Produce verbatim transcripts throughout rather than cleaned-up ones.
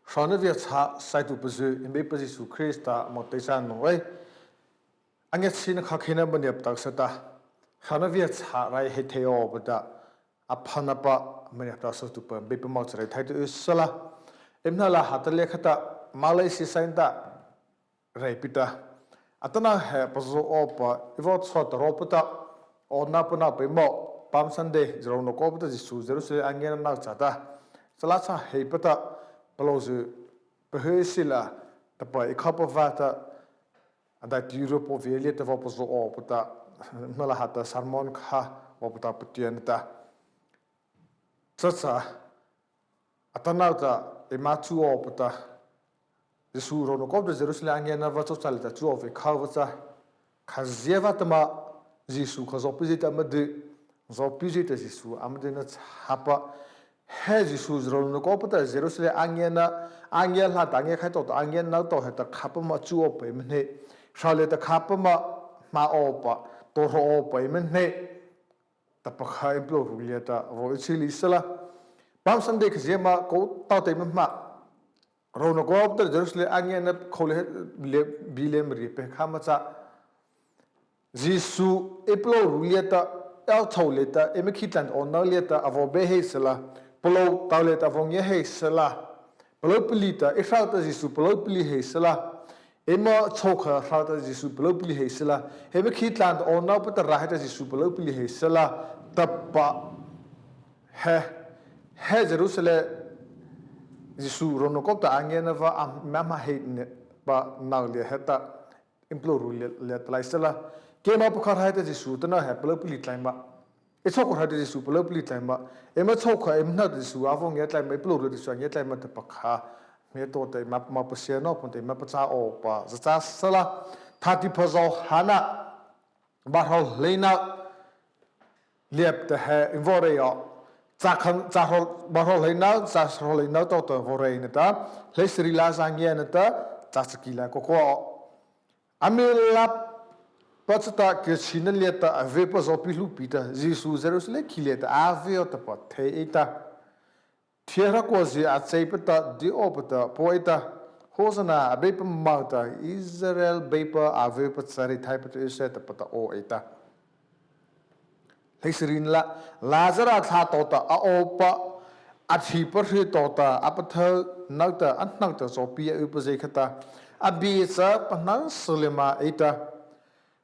Hrona viachhah saituhpazy, Abeipa Zisu Krista moh ta ei cha naoh ei. A ngiachhiena khokheina maniah pata sala ta, hrona viachhah rai hei thei awpa ta, a phanapa maniah pata saituhpa Abeipa moh cha reithai tyh sala. Eima hnohta la hata liata khata, moleina siesai ta, reipa ta, atanoh he pazao awpa ei vaw châ ta ropa ta, awnanopa peimawh, Palm Sunday, Rônah kawpa ta Zisu Jerusalem a ngiana chata, chalâh cha heipa ta, palôhzy, pahno sila, tahpa ei khopa vâta, a daihti ru pavei liata vaw pazao awpa ta, eima hnohta la hata sermon kha, vaw pata pathian ta. Cha cha, atanoh ta, eima chu awpa ta, Zisu Rônah kawpa ta Jerusalem a ngiana vâta châ liata chu awpa ei khopa cha, khazia vâta ma, Zisu kha zawpizy ta ama dei, zawpizy ta Zisu ama deina châpa, he Zisu Rônah kawpa ta Jerusalem a ngiana, a ngia hla ta, a ngia khai tawhta, a ngiana tawhta heta khâpa ma chu awpa eima hnei, hro liata khâpa ma, hmâ awpa, tao hra awpa eima hnei, tahpa kha ei palôhru liata vaw ei chhi lei sala. Palm Sunday khazia ma kô tao tei ma hmâ. Rônah kawpa ta Jerusalem a ngiana khô lei, lei, bi lei mari pe kha ma cha. Zisu ei palôhru liata, ei chô liata, eima khi tlâh awna liata a vaw bei heih sala. Palôh tao liata a vaw ngia heih sala. Palôh pali ta, ei hro ta Zisu palôh pali heih sala. Eima chô kha hro ta Zisu palôh pali heih sala. Eima khi tlâh awnanopa ta rai heta Zisu palôh pali heih sala. Tahpa, he, he Jerusalem, Zisu Rônah kawpa ta a ngiana vâta ama hmâ heih nahpa nao liata heta, ei palôhru liata, liata tlai sala. Keima pakha heta Zisu atanoh he palôh pali tlai ma. Ei chô kha heta Zisu palôh pali tlai ma. Eima chô kha eima hnohta Zisu a vaw ngia tlai ma, ei palôhru Zisu a ngia tlai ma tahpa kha. Hmiatua ta eima, eima pasia nawpa ta eima pachâ awpa, za châ sala. Thâtihpha Zawhana, bâ hrawh hleino, liata he ei vaw rei aw. Châ kha, châ hrawh, bâ hrawh hleino, châ hrawh hleino tawhta vaw rei na ta. Hleisari lâ zâ ngia na ta, châ chaki lâ kawkaw. A mylâpa chata kyhpachhieina liata a vypa zawpi hluhpi ta, Zisu Jerusalem khih liata a vy aw tahpa thei ei ta. Thie hra kuazy a cheipa ta, dei awpa ta pua ei ta. Hosana, Abeipa moh ta, Izarei Beipa a vypa cha reithaipa ta y sy tahpa ta aw ei ta. Hleisari lâ, Lazara thlâh tawhta a awpa, a thihpa hry tawhta a pathaona ta, a hnohta zawpi a ypazy khata, a bie cha pahno sala ma ei ta.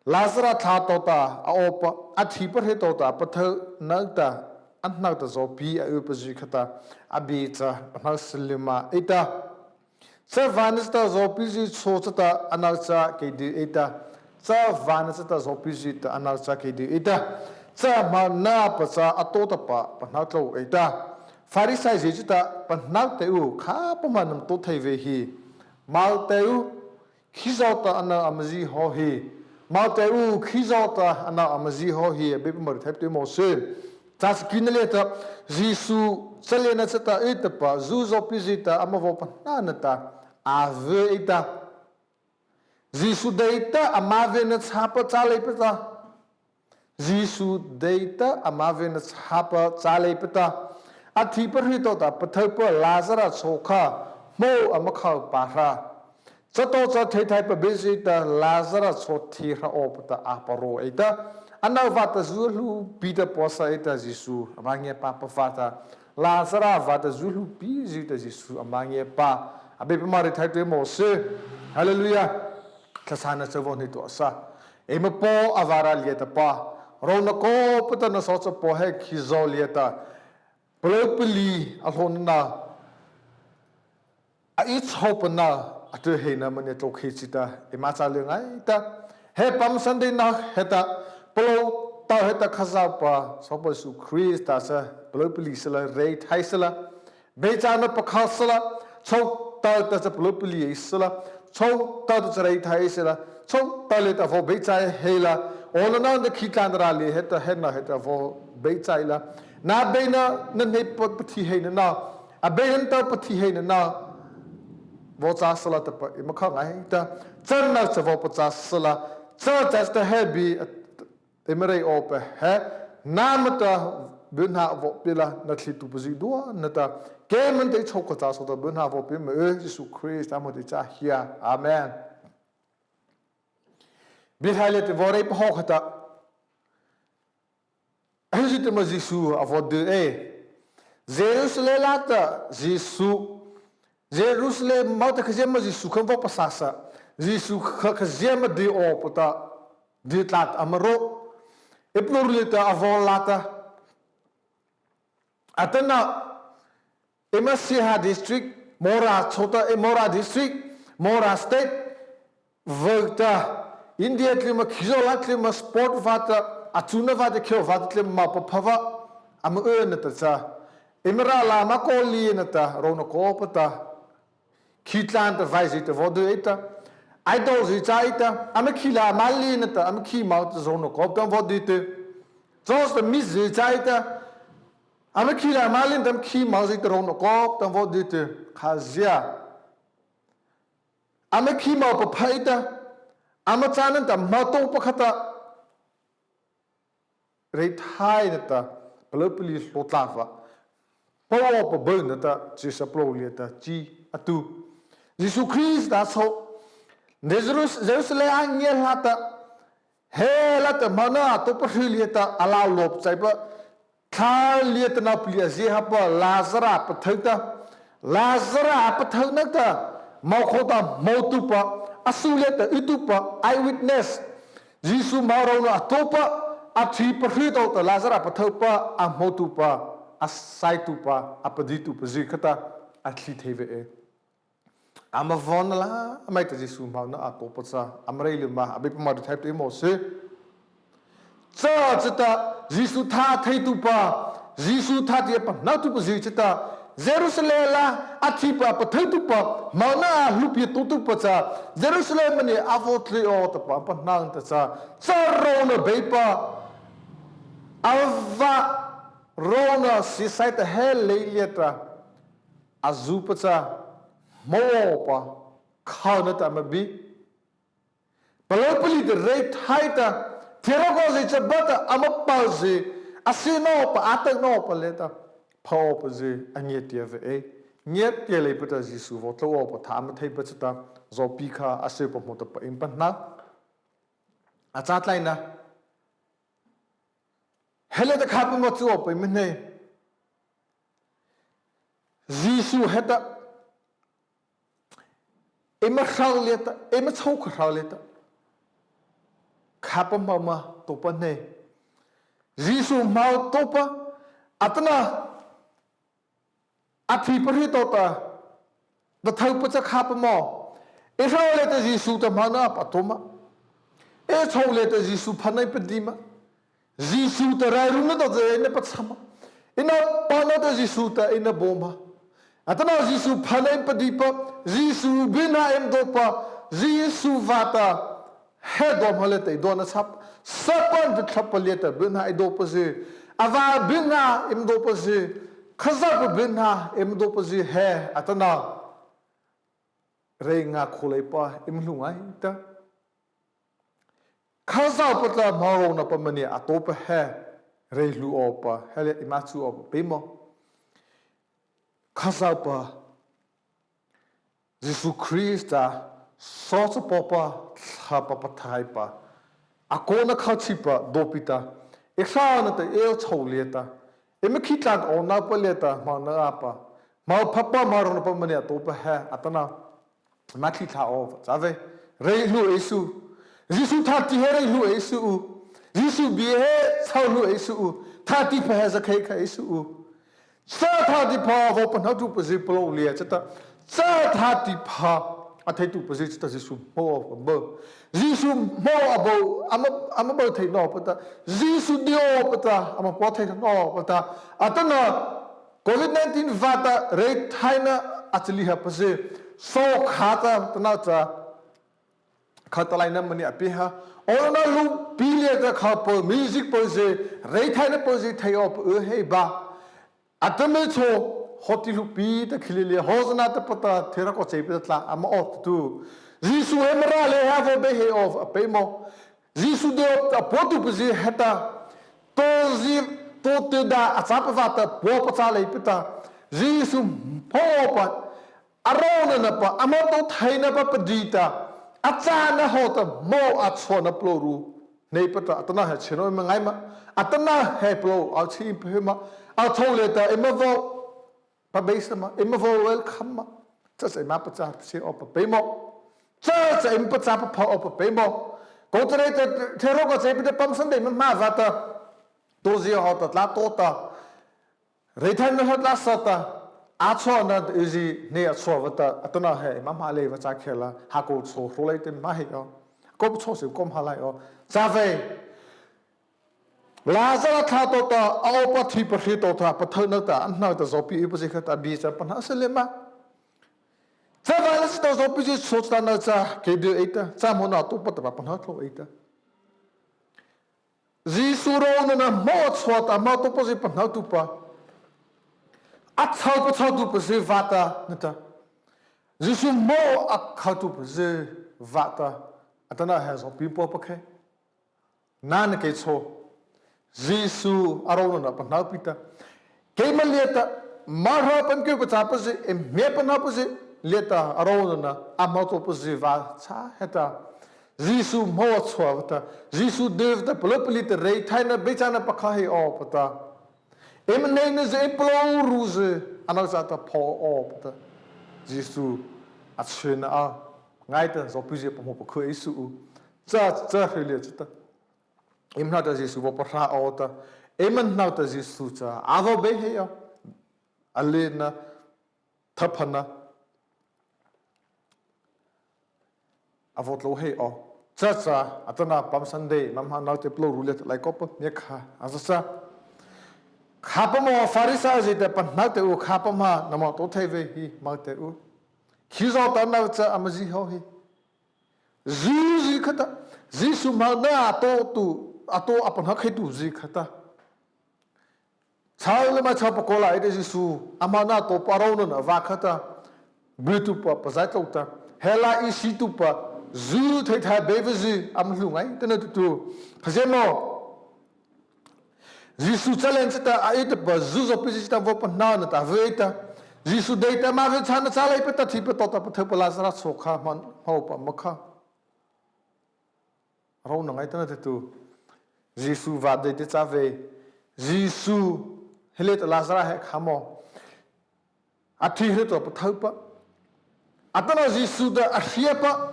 Lazara thlâh tawhta a awpa, a thihpa hry tawhta a pathaona ta, a hnohta zawpi a ypazy khata, a bie cha pahno sala ma ei ta. Chavâna chata zawpizy chhao chata ano cha kyh dei ei ta. Chavâna chata zawpizy ta ano cha kyh dei ei ta. Cha hmo nâpa cha a tao tahpa pahno tlô ei ta. Pharisaizy chata, pahno teh u, khâpa ma nama tao thei vei hih. Hmo teh u, khizaw ta ano ama zy haw hih. Hmo teh u, khizaw ta ano ama zy haw hih. Abeipa moh reithaipa ta y mawh sy. Châ chakina liata, Zisu chaliana chata y tahpa, Zu zawpizy ta ama vaw pahnona ta, a vy ei ta. Zisu deita ama vyna chhâpa châ leipa ta. Zisu deita ama vyna chhâpa châ leipa ta. A thihpa hry tawhta pathaopa Lazara chhao kha, hmô ama khopa hra. Chatawhcha theihthaipa biezy ta Lazara chhao thi hra awpa ta a parao ei ta. Ano vâta zu hluhpi ta puasa ei ta Zisu ama ngiapa pa vâta. Lazara vâta zu hluhpizy ta Zisu ama ngiapa. Abeipa moh reithaipa ta y mawh sy. Hallelujah. Thlahchhâna cha vaw hnei tua sa. Eima Paw a vârâh liata pa, rônah kawpa ta na sawchapawpa he khizaw liata, palôh pali a hlonana, a ei chhôhpana, a tyh heihna maniah tlôkhei chi ta, eima châ lei ngaita. He Palm Sunday nona heta, palôh tao heta Khazohpa, Sawchapaw Zisu Krista cha, palôh pali sala, reithai sala, beichâna pakha sala, chhôhta ta cha palôh pali ei sala, chhôhta ta cha reithai ei sala, chhôhta liata vaw beichâ heih la, awnanopa ta khi tlâh râh liata heta, he nona heta vaw beichâ ei la, na beina na hnei pa, pathi heihna nona, a beina nata pathi heihna nona, vaw châ sala tahpa, eima kha ngaita, cha nona cha vaw pachâ sala, cha cha ta he bie, eima rei awpa he, nâma ta byhnâ a vaw pie la, na thei tuh pazi dua nata, keima ta ei chhôhkha châ so ta byhnâ a vaw pie ma y, Zisu Krista moh ta ei cha hia. Amen. Bie thai liata vaw reih pahawh kha ta, ahyuh zie ta ma Zisu a vaw di ei. Zerusale lâta Zisu, Zerusale moh ta khazia ma Zisu kha vaw pasasa, Zisu kha khazia ma di awpa ta, di tlâ ta ama ro. Ei palôh liata a vaw lâ ta, atanoh, eima Siaha district, Mora chô ta, ei Mora district, Mora state, vâta, India tlyma, khizaw lâ tlyma, sport vâta, a chuna vâta, khei vâta tlyma mawpa pha vâ, ama y nata cha, eima râh lâ ama kaw liata nata, rônah kawpa ta, khi tlâh ta vâ zie ta vaw di ei ta, idol zie cha ei ta, ama khi lâ ama liata nata, ama khi mawh ta rônah kawpa ta vaw di tyh. Church ta miss zie cha ei ta, ama khi lâ ama liata nata, ama khi mawh zie ta rônah kawpa ta vaw di tyh. Khazia, ama khi mawpa pha ei ta, ama châna ta ama taopa kha ta, reithaina ta, palôh pali hlao tlâh vâ, pôh awpa byhnâ ta, chyhsa palôh liata chi a tuh. Zisu Krista chhao, Zerus-, Zerusale a ngia la ta, he la ta hmôna a taopa hry liata, a lâ lop chaipa, thlâh liata nôpali a zie hapa, Lazara pathaih ta, Lazara a pathaihna ta, mawkhô ta hmô tuhpa, a su liata y tuhpa, eyewitness. Zisu hmo rônah a taopa, a thi pahry tawhta Lazara pathaihpa, a hmô tuhpa, a sai tuhpa, a padi tuhpazy khata, a thei thei vei ei. Ama vaw na la, ama ei ta Zisu hmôna a taopa cha, ama rei lymâ, Abeipa moh reithai ta ei mawh sy. Cha chata, Zisu thâtih thei tuhpa, Zisu thâtih a pahno tuhpazy chata, Zerusale la, a thipa a pathaih tuhpa, hmôna a hluhpi a tao tuhpa cha, Zerusale mania a vaw tlô aw tahpa a pahno ta cha, cha rônah beipa, a vâ rônah siesai ta he lei liata, a zupa cha, hmô awpa, khona ta ama bi. Palôh pali ta reithai ta, thei rako zy chabapa ta ama pôh zy, a sie nawpa, a tao nawpa liata, pha awpazy, a ngiatiah vei ei. Ngiatiah leipa ta Zisu vaw tlô awpa tha ama theipa chata, zawpi kha a sie pahmô tahpa eima pahno. A châ tlaina. He liata khâpa ma chu awpa eima hnei. Zisu heta, eima hro liata, eima chhôhkha hro liata, khâpa hmô ma taopa hnei. Zisu hmo taopa, atanoh, a thi pahry tawhta, pathaihpa cha khâpa ma. Ei hro liata Zisu ta hmôna a patao ma. Ei chô liata Zisu phana eima padi ma. Zisu ta rairuna tawhta eina pachha ma. Eina pahno ta Zisu ta eina bao ma. Atanoh Zisu phana eima padipa, Zisu byhnâ eima dopa, Zisu vâta, he do ma liata ei dona châ, sapa nata thlahpa liata byhnâ ei dopazy, avâ byhnâ eima dopazy, Khazohpa byhnâ eima dopazy he, atanoh, rei ngâ khao leipa eima hluh ngaita. Khazohpa ta hmo rônahpa mania a taopa he, rei hluh awpa, he liata eima chu awpa peimawh. Khazohpa, Zisu Krista, sawchapawpa, Thlahpa Pathaihpa, a kona khochhipa, dopi ta, ei hro nata ei chô liata, eima khih tlâ awnanopa liata, hmôna a pa, hmo phapa, hmo rônahpa mania a taopa he, atanoh, eima thei thei awpa châ vei, rei hluh ei suh, Zisu thâtih he rei hluh ei suh u, Zisu bie he chho hluh ei suh u, thâtihpha he zakhei kha ei suh u. Cha thâtihpha vaw pahno tuhpazy palôh liata chata, cha thâtihpha a thei tuhpazy chata Zisu hmô a bao. Zisu hmô a bao, ama, ama bao thei nawpa ta, Zisu dei awpa ta, ama pua thei nawpa ta, atanoh, covid nineteen vâta reithaina a châ liata pazy, sawhkhâ ta, atanoh cha, khatalaina mania a pie ha. Awnanopa hluhpi liata khâpa, music pazy, reithaina pazy thei awpa y hei ba. Atahmâ chô, hawti hluhpi ta khih lei lei, Hosana tahpa ta, thei rako chaipa ta tlâ ama aw tuh. Zisu he Mara lei he a vaw bei hei aw a peimawh. Zisu dei awpa ta a pua tuhpazy heta, tawzy, to tita a châpa vâta pua pachâ leipa ta, Zisu hmô awpa, a rônahna pa, a hmotaotheina pa padi ta, a châna hawhta hmô a chhuahna palôhru hneipa ta, atanoh he chhihna eima ngai ma, atanoh he palôh a chhih eima pha ma, a chô liata eima vaw pabeiseih ma, eima vaw welcome ma, chacha eima pachâ pasi awpa peimawh, chacha eima pachâ papha awpa peimawh. Kô ta rei ta, thei ro ka chei pi ta Palm Sunday ma hmâ vâta, to zi hawhta tlâ to ta, reithaina hla tlâ sa ta, a chhuahna zi hnei a chhuah vâta, atanoh he eima hmâ leipa châ khiahta la, ha kô chô hro lei te ma hei aw, kô chô si kô hmâ lai aw, châ vei. Lazara thlâh to ta, a awpa thi pahrie to ta, pathôh no ta, a hnohta zawpi ypazy khata bie cha pahno sala ma. Chavâta la chata zawpizy chô chata no cha, kei dei ei ta, cha hmôna a taopa ta pahno tlô ei ta. Zisu rônahna hmô a chhuah ta, hmo taopazy pahnotuhpa, a chho pachhotuhpazy vâta na ta, Zisu hmô a khotuhpazy vâta, atanoh he zawpi pua pakhy. Nâ na kei chô, Zisu a rônahna pahno pi ta, keima liata, Mara pahnopa châpazy, eima pahnopazy liata a rônahna a hmotaopazy vâ châ heta, Zisu hmô a chhuah vâta, Zisu dei vâta, palôh pali ta reithaina beichâna pakha hei awpa ta, eima hneina zy, eima palôhru zy, ano châta pha awpa ta, Zisu a chhihna a ngai ta zawpizy pahmô pakha ei su u. Cha, cha hry liata chata, eima hnohta Zisu vaw pahra aw ta, eima hnohta Zisu cha a vaw bei hei aw, a lyna, thaphana a vaw tlô hei aw. Chacha, atanoh Palm Sunday ma hmâ no te palôhru liata lai kawpa miakha a za cha, khâpa ma Pharisaizy ta pahno teh u, khâpa ma nama tao thei vei hih hmâ teh u. Khizaw ta no cha ama zi haw hih, zu zi khata, Zisu hmâ no a tao tu, a tao a pahno khai tu zi khata, chhao lei ma chhao pakô la ei ta, Zisu a hmâ no a taopa rônahna vâ khata, bytuhpa pazai tlô ta, he la ei sietuhpa, zu thei thai beipazy ama hluh ngaita na tu tu, phazy maw. Zisu challenge ta, a ytuhpa zu zawpizy chata vaw pahno na ta vei ta, Zisu dei ta ma vei châna châ leipa ta, thipa tawhta pathaopa Lazara chhao kha hmâ, hmâpa ma kha rônah ngaita na tu tu, Zisu vâ dei te châ vei. Zisu he liata Lazara he kha maw, a thi hry to pathaopa, atanoh Zisu ta a hriapa,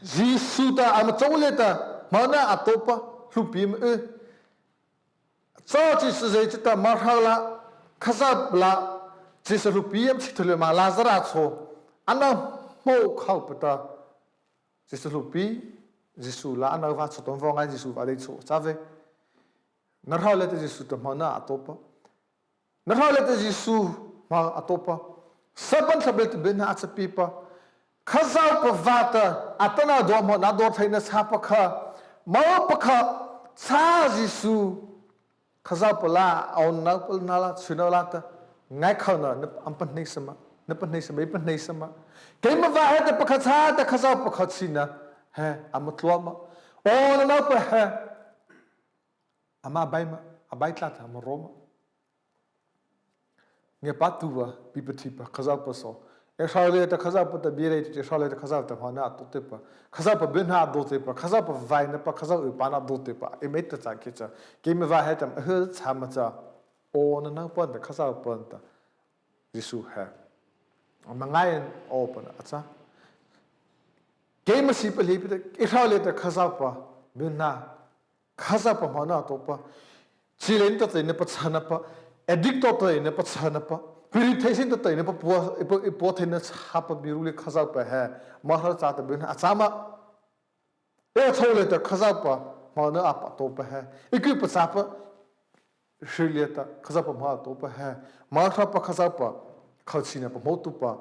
Zisu ta ama chô liata hmâ no a taopa hluhpi ma y. Cha chyhsa zy chata Mara la, Khazohpa la, chyhsa hluhpi ama chhi thei lei ma, Lazara chhao, ano hmô khopa ta, chyhsa hluhpi, Zisu la ano vâ chhao to vaw ngai, Zisu vâ dei chhao châ vei. Na hro liata Zisu ta hmâ no a taopa, na hro liata Zisu hmâ a taopa, sapan thlabei ta byhnâ a cha piepa, Khazohpa vâta atanoh do hmâ no dao theina chhâ pakha, hmâ pakha, cha Zisu Khazohpa la, awnanopa la, chhihnopa la ta, ngiakhaona na ama pahnei sa ma, na pahnei sa ma, ei pahnei sa ma. Keima vâ heta pakha châ ta Khazohpa khochhihna he ama tlua ma, awnanopa he ama bai ma, a bai tlâ ta ama rao ma. Ngiapâtuhpa, pihpathipa, Khazohpa saw, ei hro liata Khazohpa ta bie reih ta, ei hro liata Khazohpa ta hmâ no a tao tyhpa, Khazohpa byhnâ a do tyhpa, Khazohpa vainapa, Khazohpa ypana do tyhpa eima ta châ khiahta cha, keima vâ heta ama châ ma cha, awnanopa ta, Khazohpa ta, Zisu he ama ngai awpa na a châ. Keima sie palihpa ta, ei hro liata Khazohpa byhnâ, Khazohpa hmâ no a taopa, chi lei nata tei na pachâna pa, addict to tei na pachâna pa, piri thei sin ta tei na papua, ei pa, ei pua theina chhâpa biru lei Khazohpa he, Mara châta byhnâ a châ ma. Ei chô liata Khazohpa hmâ no a pataopa he, ei kyhpachâpa hry liata Khazohpa hmâ a taopa he, Marapa Khazohpa khochhihna pahmôtuhpa,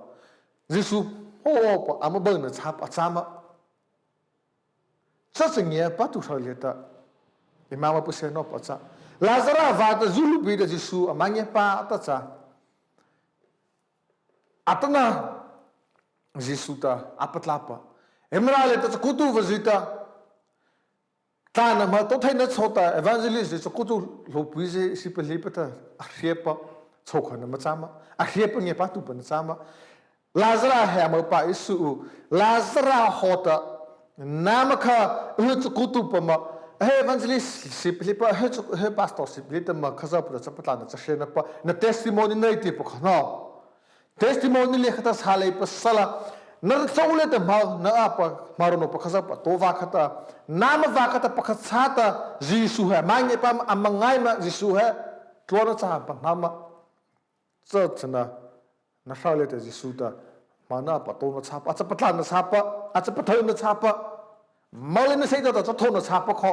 Zisu hmô awpa ama byhnâ chhâpa a châ ma. Cha cha ngiapâtuh hro liata, eima ma pasia nawpa cha, Lazara vâta zu hluhpi ta Zisu ama ngiapâ ta cha, atanoh Zisu ta a patlâhpa, eima râh liata chakaotuhpazy ta, Tlâna hmotaotheina chôta evangelist zy chakaotuh hluhpi zy sipalihpa ta, a hriapa chhôhkha na ma châ ma, a hriapa ngiapâtuhpa na châ ma. Lazara he a mopa ei suh u, Lazara hawhta, nâma kha, he chakaotuhpa ma, he evangelist sipalihpa, he cha-, he pastor sipalihpa ta ma, Khazohpa ta chapatlâna chahriena pa, na testimony na reih tyhpa kha no. Testimony liata khata sâh leipa sala, na chô liata ma, na a pa, ma rônahpa Khazohpa tao vâ khata, nâma vâ khata pakha châ ta, Zisu he, ma ngiapâ ma, ama ngai ma, Zisu he, tluana châ pa na ma. Cha chana, na hro liata Zisu ta, ma na pa taona châ pa, a chapatlâna châ pa, a chapathaona châ pa, moleina seichâta chathaona châ pa kha.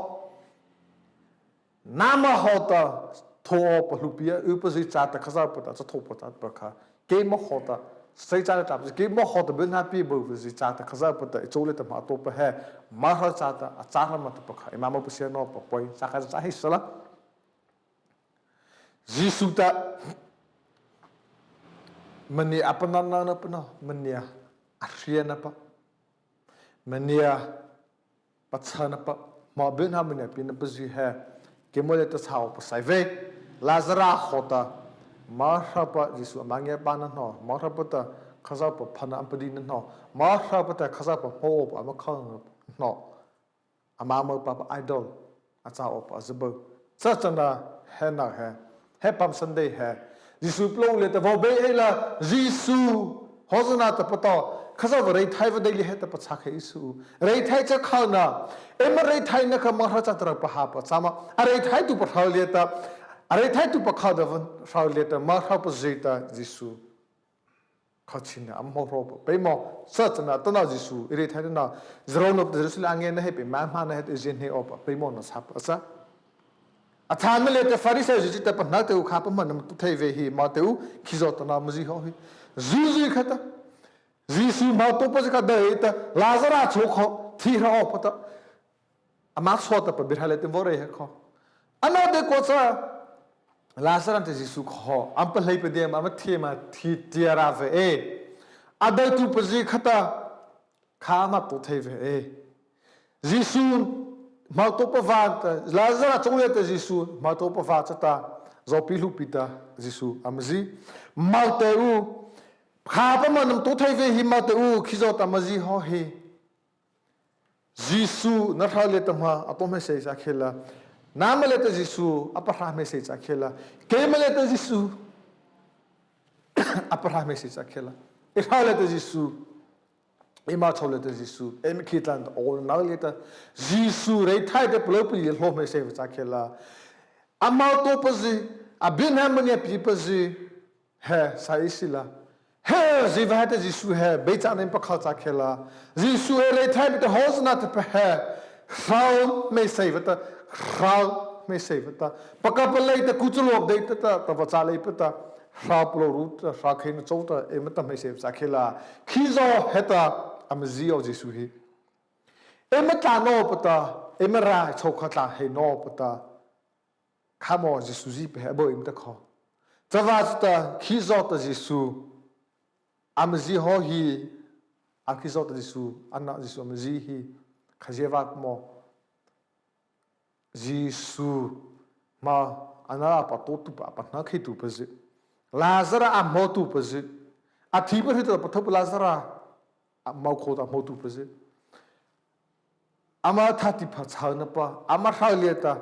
Nâma hawhta, thao awpa hluhpi a ypa zy châta Khazohpa ta chathaopa châ pa kha. Keimo hawhta, seichâ liata, keimo hawhta byhnâ pie byuhpa zy châta Khazohpa ta, ei chô liata hmotaopa he, ma hro châta, a châ hra ma tahpa kha, eima mo pasia nawpa point, sâkha châ hih sala. Zisu ta, mania a pananana pa no, mania a hriana pa, mania pachâna pa, hmo byhnâ mania piena pa zy he, keimo liata châ awpa sai vei, Lazara hawhta, ma hro pa Zisu ama ngiapâna no, ma hro pa ta Khazohpa phana ama padina no, ma hro pa ta Khazohpa hmô awpa ama khona no. Ama mopa pa idol, a châ awpa a zabaw. Cha chana he na he, he Palm Sunday he, Zisu palôh liata vaw bie ei la, Zisu, Hosana tahpa ta, Khazohpa reithaipa dei liata he tahpa châ khei ei suh u. Reithai cha khona, eima reithaina kha ma hro châta râh pahâpa châ ma, a reithaituhpa hro liata, a reithaituhpa khona hro liata, ma hro pa zy ta Zisu. Kha china ama hmô hrawpa peimawh, cha chana tana Zisu, ei reithaina, zaro no ta Jerusalem a ngiana he peimawh, ma na he ta ei zie hnei awpa peimawhna châ pa a châ. A châna liata Pharisai zy ta pahno teh u, khâpa ma nama tao thei vei hih ma teh u, khizaw ta nama zie haw hih. Zy zy khata, Zisu hmotaopa zy kha dei ta, Lazara chhôhkha, thi hra awpa ta. Ama chhao ta pabie hra liata vaw rei he kha. Ano deikua cha, Lazara nata Zisu kha, ama pahleipa dei ma, ama thi ma, thi tia ra vei e. A deituhpa zy khata, khâ ama tao thei vei e. Zisu hmotaopa vâ ta, Lazara chô liata Zisu hmotaopa vâ chata, zawpi hluhpi ta, Zisu ama zie. Ma teh u, khâpa ma nama tao thei vei hih ma teh u, khizaw ta ama zie haw hih. Zisu na hro liata ma a tao hmeiseih cha khei la, nama liata Zisu a pahro hmeiseih cha khei la, keima liata Zisu a pahro hmeiseih cha khei la, ei hro liata Zisu, eima chô liata Zisu, eima khi tlâh ta awnano liata, Zisu reithai ta palôh pali hlaw hmeiseih cha khei la, ama taopa zy, a byhnâ mania piepa zy, he sai ei sila. He zie vâ heta Zisu he beichâna eima pakhâ cha khei la. Zisu he reithai bie ta Hosana tahpa he, hro hmeiseih vâta, hro hmeiseih vâta, pakah palei ta, ku chalupa dei ta, ta, ta vâ cha leipa ta, hro palôhru ta, hro kheina chô ta, eima ta hmeiseih cha khei la. Khizaw heta ama zie aw Zisu hih. Eima tlâh nawpa ta, eima râh chhôhkha tlâh heih nawpa ta, khâ maw Zisu zia pa he a bao eima ta kha. Chavâta khizaw ta Zisu ama zie haw hih, a khizaw ta Zisu, ano Zisu ama zie hih, khazia vâta maw, Zisu ma, ano a pahnotuhpa, a pahnokheipa zy, Lazara a hmotuhpa zy, a thipa hry ta pathaopa Lazara a moh khô ta a hmotuhpa zy, ama thâtihpha chhâna pa, ama hro liata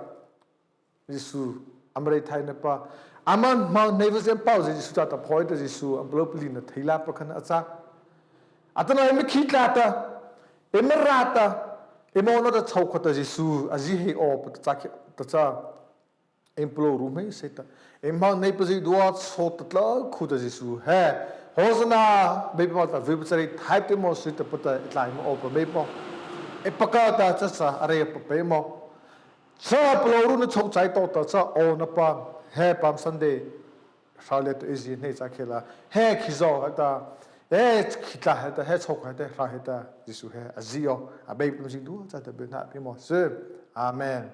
Zisu ama reithaina pa, ama hmô hneipazy ama pôh zy Zisu châta phaoh ta Zisu ama palôh palihna theilâpa kha na a châ. Atanoh eima khi tlâh ta, eima râh ta, eima awnano ta chhôhkha ta Zisu a zie heih awpa ta cha, ta cha, eima palôhru hmeiseih ta, eima hmô hneipazy zydua chhao ta tlâh khu ta Zisu he, Hosana, Beipa ta vypa cha reithaipa ta eima sy tahpa ta ei tlai ma awpa Beipa, ei pakah ta cha cha a reipa peimawh. Cha palôhru na chhôh chaipa ta cha awnanopa, he Palm Sunday hro liata ei zie hnei cha khei la, he khizaw heta, he khi tlâh heta, he chhôhkha heta, hro heta Zisu he a zie aw, a Beipa eima zydua châta byhnâ peimawh sy. Amen.